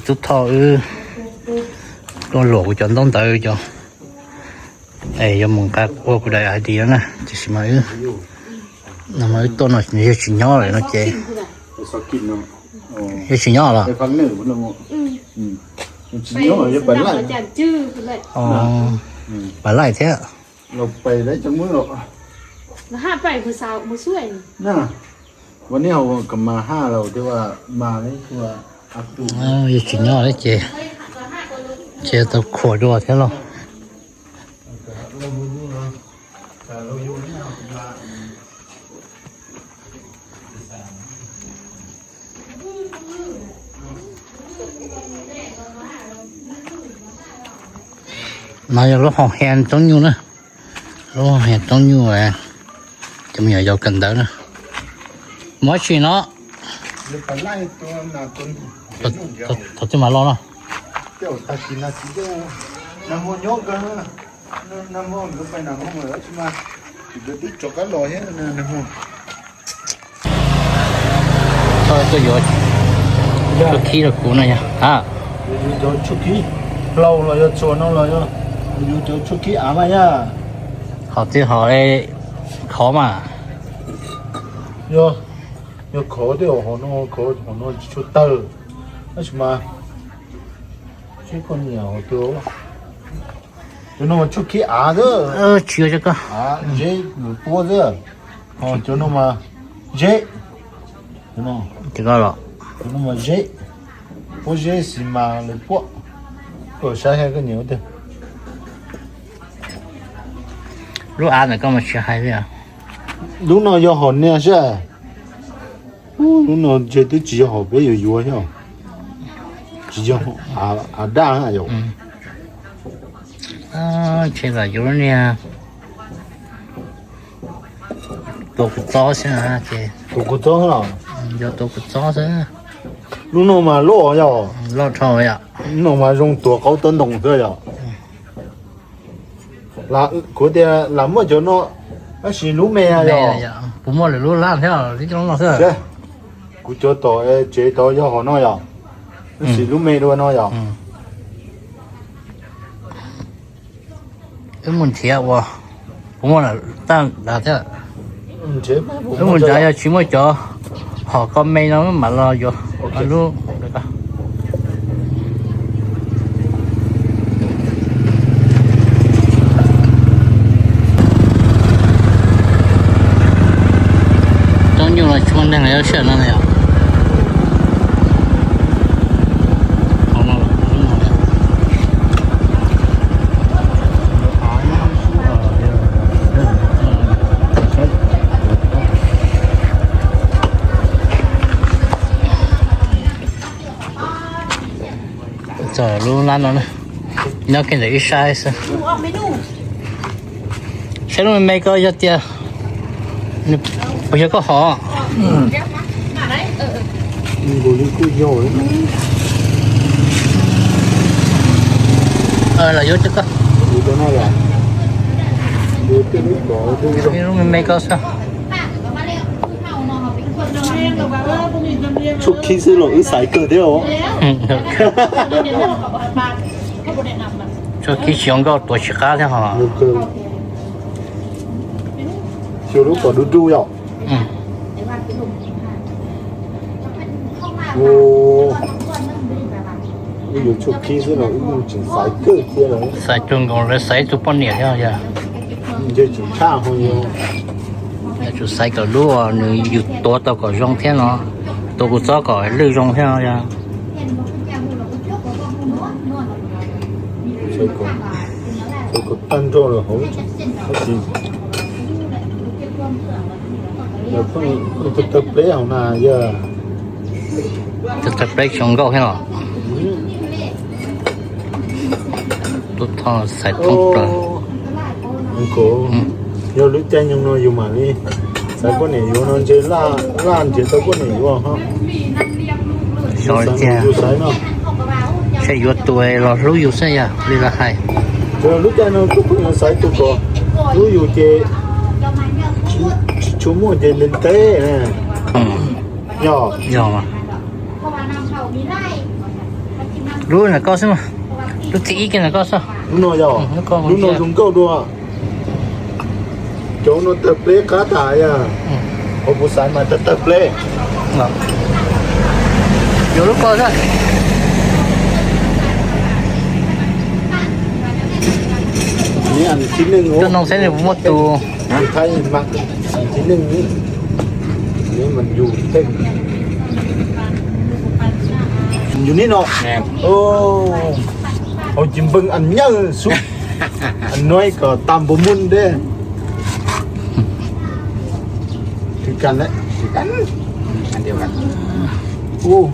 Tub Thoj wb tuaj luam kuv cov ntaub ntawv cov, es yuav mus nqa ua kuv daim I D no na, tiam sis mas wb, no mas wb tuaj no yog tsis nyob lawm no ces, yog tsis nyob los? Pab laij thiab. Yog tsis nyob ces, ces tau khuam dua thiab los. No yog lub hauv hen roob nyuj na, lub hauv hen roob nyuj, cov me nyuam yaus kawm ntawv na. Muab tsis no, thaum twg mam los no? Koj tuaj yuav tshuaj khib rau kuv no yog? Yus cov tshuaj khib hlau los yog txhuas no los yog yus cov tshuaj khib av mas yog. Hom twg hom khov mas? Yog, yog khov tej hom no, khov hom no tsis tshua tawg, tab sis mas seb koj nyiam hom twg. Cov no mas tshuaj khib av xwb, tsis ua rau koj, av zeb lus puab xwb. Cov no mas zeb, cov no mas zeb, puab zeb xis mas lus puab. Koj saib koj nyiam ua twg. Lub av ntawm koj mas tsis hais li. Lub no yog hom niag xwb. Lub no ntshe twb tsis yog hom peb yuav yuav thiab. Tsis yog av daj yom. Ntshe yog lub niag tua kuv txob xwb ces. Tua kuv txob los? Yog tua kuv txob xwb. Lub no mas loj yom. Loj dhau yom. Lub no mas zoo tuav qaub tawb ntoo xwb yom. Kuv tias lam muaj cov no, tab sis lub me yom. Puas muaj lwm lub laj thiab, lub no xwb. Kuv cov tom tsev tod yog hom no yom, tab sis lub me dua no yom. Wb mus nrhiav ua, puas muaj lwm taj nrad thiab. Wb mus nrad yog tsis muaj cov hom ko me no mam los yuav lub. Coob nyuj los tsis muaj neeg lawm sij hawm no yom. Txog lub lab no na, nyob kiag ntawm ib sab xwb. Saib lub me me ko yog tias puas yog koj hom. Los yuav rau koj. Lub me me ko xwb. Tshuaj khib xwb los wb xaiv kawg thiab os. Tshuaj khib tsis zoo nkauj tuav tsis qab thiab hos. Xyov lub kom du du yom. Wb yuav tshuaj khib xwb los wb yeej tseem xaiv kawg thiab. Xaiv tug nkaus lawv xaiv tug poj niam thiab yog. Ntshe tseem tshaj ho yog. Yuav tsum xaiv kom lub nws yus tuav tau kom zoo thiab no, tuav kuv txob kom lwj zoo thiab no yog. Kom tag nrho lawm hauv, tab sis lawv pheej tawg pleb hauv na yog. Tawg pleb tsis zoo nkauj thiab los. Tuaj tho xaiv thoob plaws. Yog lub caij nyoog no yus mam li xaiv poj niam yuav no ntshe laj nrhiav tau poj niam yuav ho. Xyov li tiag, saib yuav tus los hlub yus xwb yog li lawv hais. Lub caij no kuj pheej yuav xaiv tus kom hlub yus ces tsis tshua muaj ces ntev ntev na. Yog, yog mas. Lub ntawm koj xwb mas, lub thib ib kiag ntawm koj xwb. Lub no yog, lub no zoo nkauj dua. Cov no tawg pleb qab tas yog, hauv kuv xaiv mas tawg tawg pleb. Yuav lub ko xwb. Coj noo saib nws puas muaj tus. Yus nib no, hauv ces npeej as nyawj xub, as nuav kom tas npua muj dej. Kuv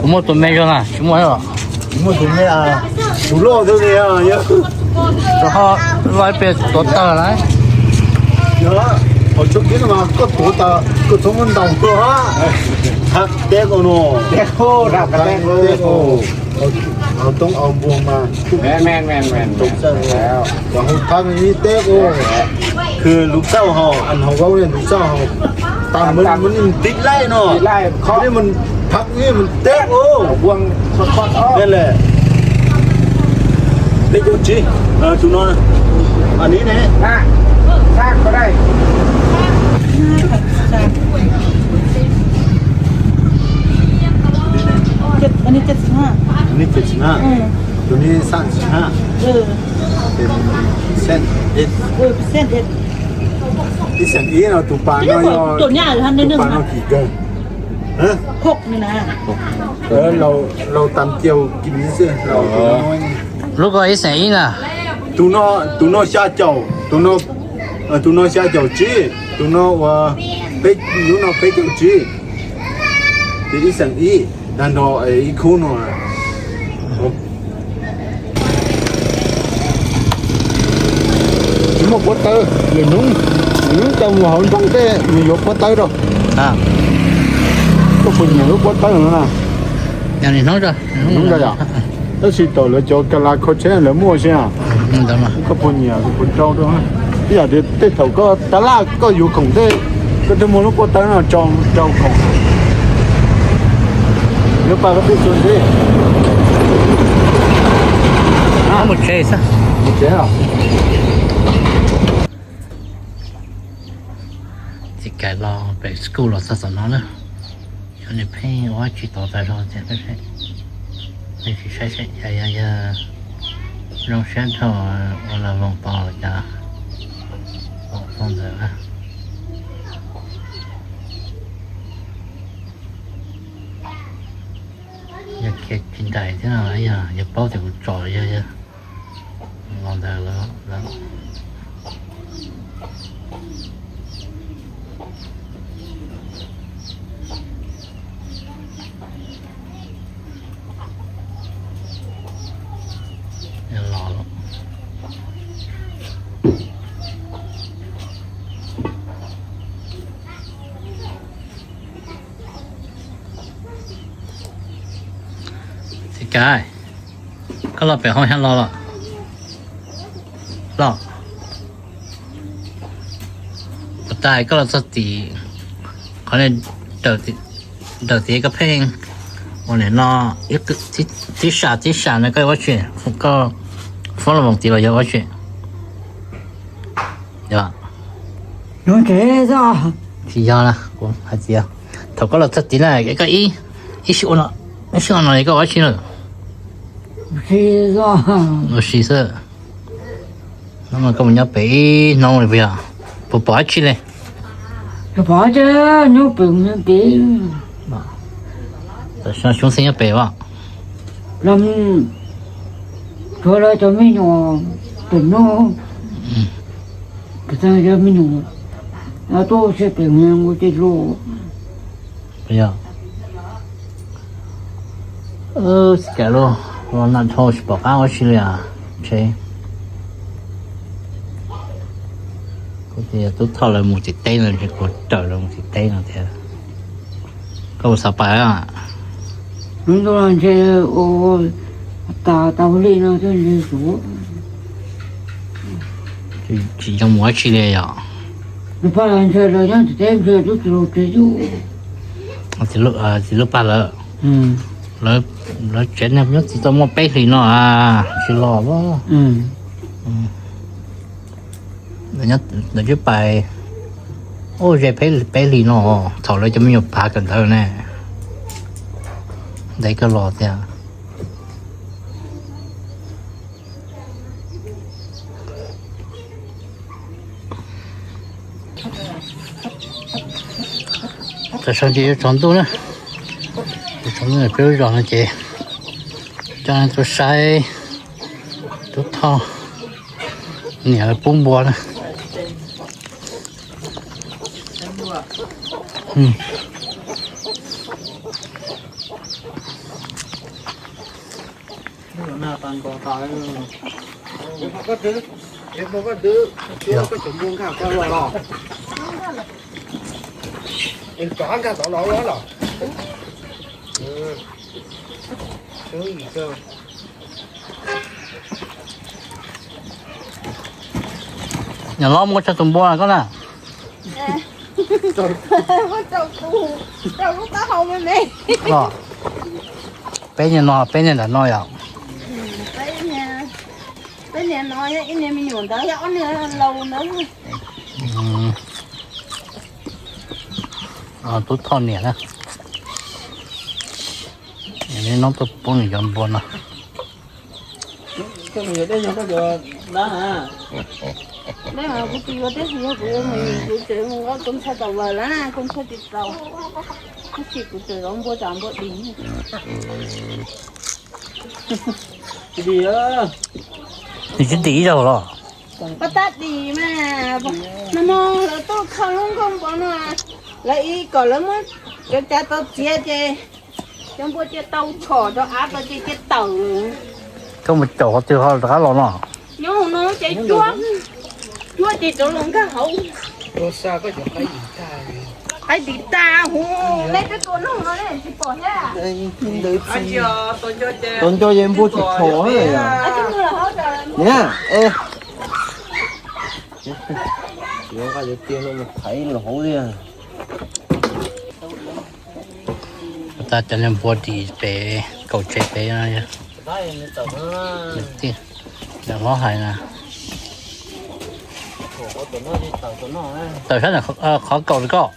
muaj tus me zoo na, tsis muaj. Muaj tus me, tus loj xwb li. Rau qhov loj ib pliag tuav tawg lawm. Hauv tsob kib no mas koj tuav tawg koj txhob muab ntaus koj. Thab teb koj no. Hauv toob hauv npuag mas, hu thab ib teb koj. Khw lub txauj hauv, hauv vaub lub txauj hauv. Tas mus tiv laij no, thab ib mus teb koj. Peb caug tsib, tus no, anv ne. Tus no xya xya, ib xeem ib no, tus pas no, tus pas no kim kawg. Laus tas kiag kim xwb. Lub ko ib xeem ib na. Tus no xya caum, tus no xya caum tsib, tus no ua, lub no peb caug tsib, ces ib xeem ib, tag nrho ib khub no. Tsis muaj puab tawb, lwm hnub, lwm hnub tau mus hauv nroog tej nws yuav puab tawb rau. Koj puas nyiam lub puab tawb no na? Hnub yom, tab sis tom lawv cov ka la kho tsheb lawv muaj xwb. Koj puas nyiam, koj puas rau rau? Ib yam tias tej thaum koj tab laj koj yuav khoom tej, koj twb muaj lub puab tawb no rau khoom. Yuav pab koj pib txuas ntxiv. Mus tsev xwb. Mus tsev os. Txiv Kais los pem school los txog tom no na. Xyov nws pheej ua dab tsi tod tag zog tiag. Nej sim saib seb yog, yog zoo siab dhau ua las voos tod los cas. Pom txog ntawd na. Yog khiav tsis nraim thiab no, yog, yog paub tias kuv tsom yog, yog los ntawd lawm. Los lawm. Txiv Kais, koj los pem hoo xyab los los? Los. Puas tas koj los txog tim qhov, nram tid koj pheej ua nim no tib sam tib sam no koj ua dab tsi? Koj foob los voos tid los yog ua dab tsi? Yog. Tsis yog na, kuv hais tias thaum koj los txog tid na, koj ib, ib sij ua no, ib sij ua no koj ua dab tsi lawm? Ua si xwb. Hnub no koj mus nyob pem ib hnub li puas yog? Puas pom dab tsi li? Tam sim no xyoob xeeb nyob pem as? Tshuav lawv cov me nyuam pem no, cov me nyuam tuaj ua si pem ua tej lus. Txiv Kais los, los nag dhau tsis pom qab ua si li as. Ntshe kuv tias Tub Thoj lawv mus tim teb no, ntshe kuv raws lawv mus tim teb no thiab. Koj puas xav pais? Ntshe tas tas li no thiaj li mus. Tsis nco mus dab tsi li yom? Nws pab lawv ntshe lawv nyob tim teb ntshe twb tsis los tsev yus. Txiv Lub Paj lawv. Lawv tsev neeg nyob tsis tau muaj peb hlis no a, tsis los lawm. Lawv twb pais ua ze peb hlis no, thaum lawv cov me nyuam phav kawm ntawv ne, ntev kawg los tiag. Tam sim no ces yuav tsaus ntuj na, yuav tsaus ntuj peb lub zos no ces coj nej tuaj saib Tub Thoj niam lawv pub npua na. Nyob los muab tso tus npua koj na. Peb niag no, peb niag ntawm no yom? Peb niag no yog ib niag me nyuam ntawd, yog ob niag laus ntawd. Tub Thoj niam na. Neb no tuaj pub nws cov npua no. Kuv tsis yuav teb, yog kuv yuav kuv tseem mus nqa kua ntxhai tau lawm na, kua ntxhai tsis tau. Tab sis kuv tseem zov npua tsam npua dim. Nws tsis dim ib zaug los? Pab tab dim mas, nag hmo lawv tuaj kho lub nkauj npua no, lawv ib kom lawv muab cov cav tau txiav ces cov npua cia tau tshom rau av tau ces cia tawm. Koj mus caum qhov twg ho rov qab los no? Nyob hauv no ces cuab, cuab ces rov los nkag hauv. Qaib tiv tag hu, neb twb tua noog no ne tsis pom thiab. Tau nco ces npua tsis tshom. Niam, es, tsis nqa cov tiag no mus thaiv los hauv thiab. Tag cov niag npua dim pem kaum tsev pem no. Niam hlob hais na, tawm sab qhov kaum rau koj.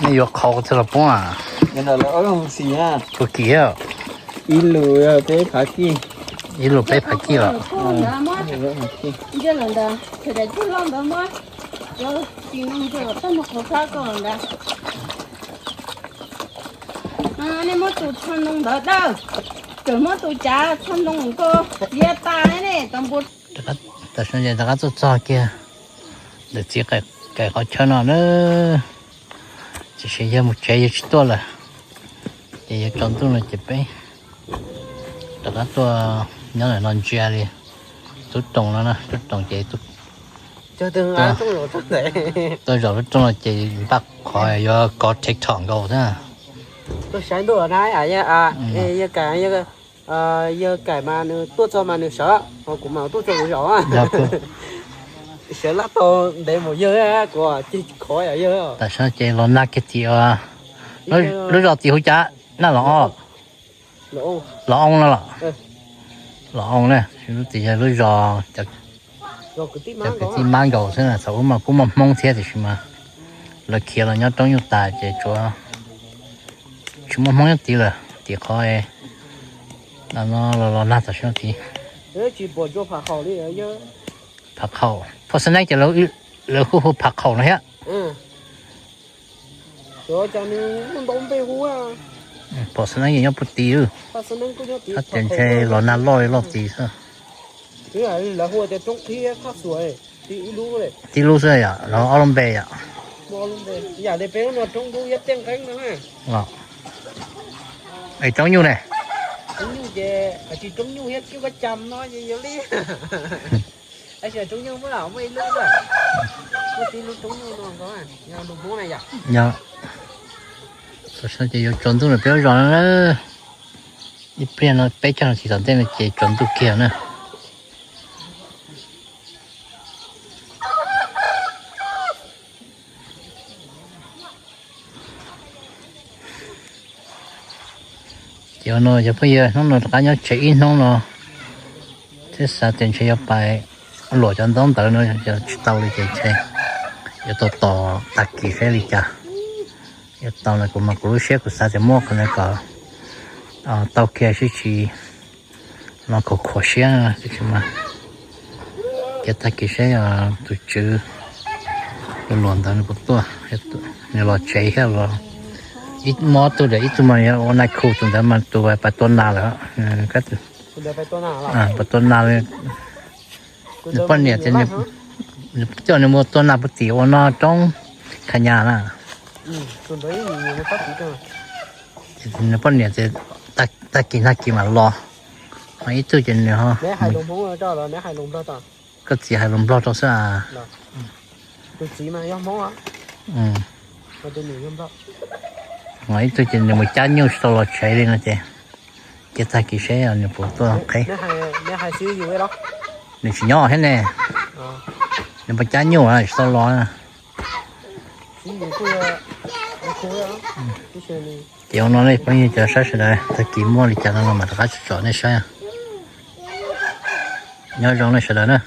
Nej yuav qhov twg los poob a? Kuv kim. Ib lus peb phav kij. Ib lus peb phav kij los? Nej muab tus txho ntoo ntawd dawb, tseem muab tus cav txho ntoo ko txiav tas ne tau npua. Tam sim no ces rov qab tuaj txog kiag ntawm txiv Kaim qhov chaw no na. Tiam sis yawg mus tsev yawg tsis tuaj lawm, ces yuav tsaus ntuj no ces peb rov qab tuaj nyob ntawm no ntsia li. Tub Roos no, Tub Roos ces tuaj zaum lub rooj no ces npaj qhov yuav kov TikTok nkaus thiab. Tuaj saib ntuj na, yawg Kaim, yawg Kaim mas nws tuaj txog mas nws sawv, ho kuv mas tuaj txog kuv zaum. Sawv laj tau ntev mus yawg, kuv ceg khov yawg. Tam sim no ces los nag kiag tim lub zos tim hu cas na, Los Oos, Los Oos no los? Los Oos na, lub tim yog lub zos cov kwv tij mab nkaus xwb na. Thaum ub mas kuj muaj Hmoob thiab tiam sis mas lawv khiav los nyob roob nyuj tas ces tsuav tsis muaj Hmoob nyob tid lawm. Tim qhov no los los nag tam sim no tid. Phav Khaum, Phav Xas Neeb ces lawv hu hu Phav Khaum no thiab. Pom xwb neeb yeej nyob puag tid lawm. Tab tias ntshe los nag loj li loj tid xwb. Tib lub xwb yom, los ob lub npe yom. Es roob nyuj ne? Yog, tam sim no ces yuav tsaus ntuj lawm peb lub zos no na. Ib pliag no peb caug nas this tom ntej no ces tsaus ntuj kiag na. Ces ua no cov phooj ywg, hnub no rov qab nyob tsev ib hnub no thiab xav tias ntshe yuav pais luam cov ntaub ntawv no, yog tsis tau li ces ntshe yuav tau tos tag kis saib li cas. Yuav tau no kuv mas kuv lub siab kuv xav tias muab qhov no kom tau kiag sib tsis los khuam khuam siab no tab sis mas ces tag kis saib tus tswv luam ntawd nws puas tuaj, nws los tsev thiab los. Ib mob tug ib tug mas yuav ua nais khu, tus ntawd mas tus pais tua nas lawm. Pais tua nas, nws poj niam tias coj nws mus tua nas puag tim ua no roob Khas Nyas na. Nws poj niam tias tag kis nag kis mam los. Ho ib tug ces nws, koj txiv hais lus Nplog rau xwb as. Ho ib tug ces nws mus cab nyuj tsis tau los tsev li no ces, ces tag kis seb nws puas tuaj qheb. Nws tsis nyob thiab ne, nws mus cab nyuj tsis tau los. Ces ua no nej phooj ywg cov saib sawv daws, tag kis muaj li cas no los mam rov qab tsom nej saib. Nyob zoo nej sawv daws na.